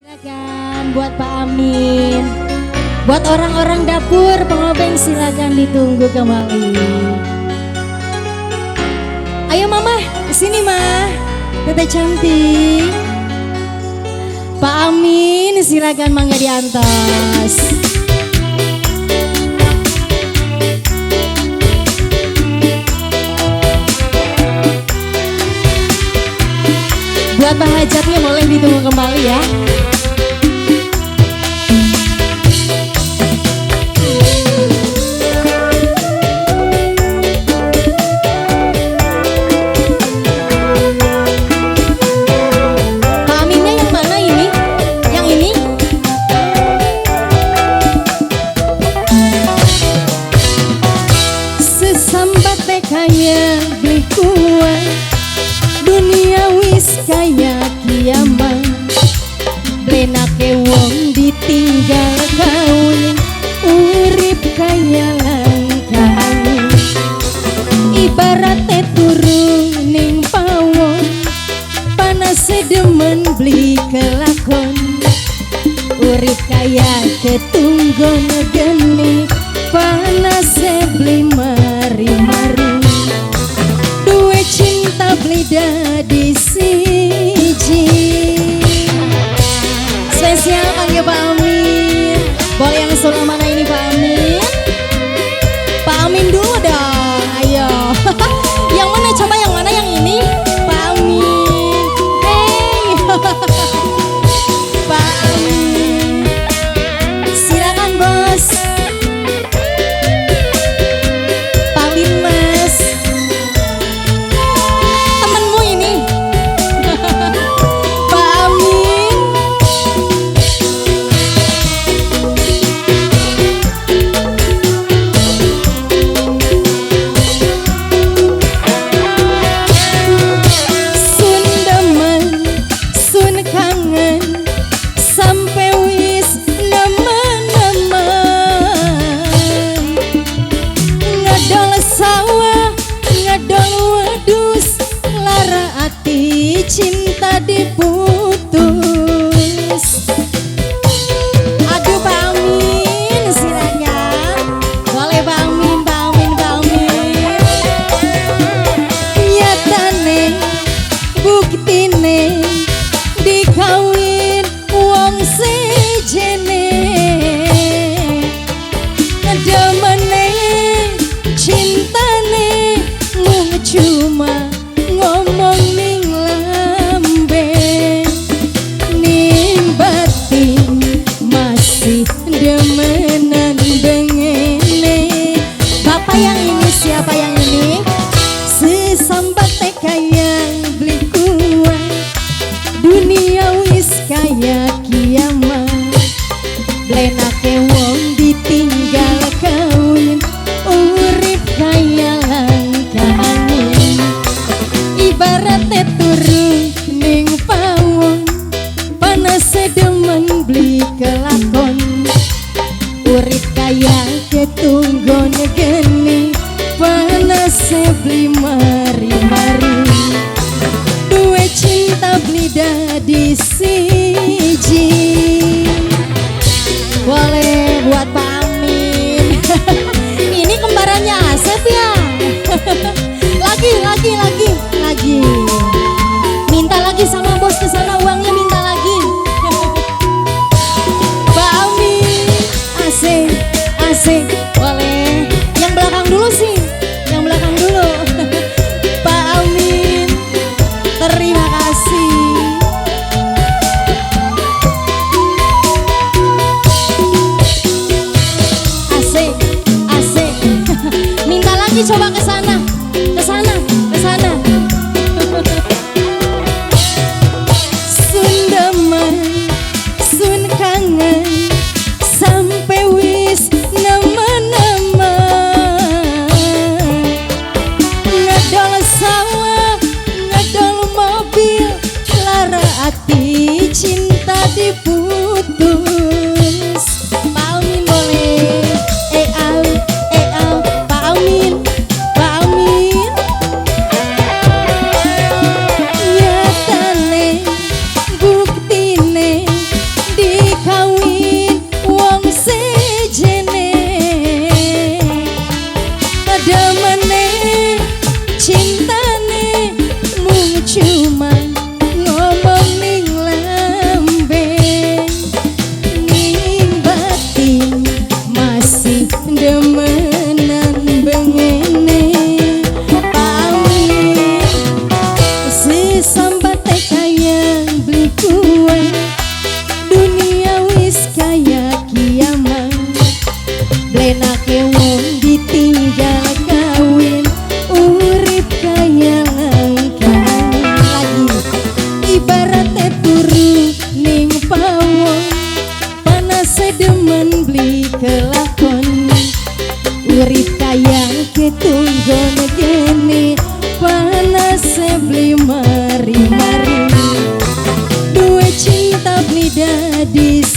Silakan buat Pak Amin. Buat orang-orang dapur pengobeng silakan ditunggu kembali. Ayo Mama, sini Ma. Teteh cantik. Pak Amin silakan mangga diantos. Buat Pak Hajatnya boleh ditunggu kembali ya. Pak Aminnya yang mana ini? Yang ini? Sesambat kaya beli kuat, dunia wis kaya kiamat. Blenake wong ditinggal kawin, urip kaya langka angin. Ibarate turu ning pawon, panas demen beli kelakon. Urip kaya ketunggon geni, panas beli mari-mari. Duwe cinta beli dadi siji. Spesial kangge Pak Amin. Boleh yang solo mana ini Pak Amin? Pak Amin dulu dong, ayo. Yang mana coba, yang mana yang ini? Pak Amin. Hey. Pak Amin. Silakan bos. Pak Linmas. Temenmu ini. Pak Amin. Sun demen, sun kangen, sampai wis nemen-nemen. Ngedol sawah, ngedol wedus, lara ati cinta diputus. Aduh Pak Amin, silakan. Boleh Pak Amin, Pak Amin, Pak Amin. Nyatane buktine dikawin wong sejene. Demene cintane mung cuma ngomong ning lambe, ning batin masih demenan bengene. Bapak yang ini siapa yang ini? Sesambat kaya beli kuat, dunia wis kaya kiamat. Blenake wong ditinggal kawin, urip kaya langka angin. Ibarate turu ning pawon, panas demen beli kelakon. Urip kaya ketunggon geni, panas beli mari-mari. Duwe cinta beli dadi siji. Boleh buat Pak Amin. Ini kembarannya Asep ya. Lagi, lagi, lagi, lagi. Minta lagi sama bos ke sana uangnya, minta lagi. Pak Amin, asik, asik. Boleh. Yang belakang dulu sih, yang belakang dulu. Pak Amin, terima kasih. Asik, asik. Minta lagi coba ke sana, ke sana, ke sana. Sun demen, sun kangen, sampai wis nemen-nemen. Ngedol sawah, ngedol mobil, lara ati cinta diputus. Pak Amin boleh. Eh au, eh au, Pak Amin, Pak Amin. Nyatane buktine Demen beli kelakon. Urip kaya ketunggon gene, panas beli mari-mari. Dua cinta beli dadi.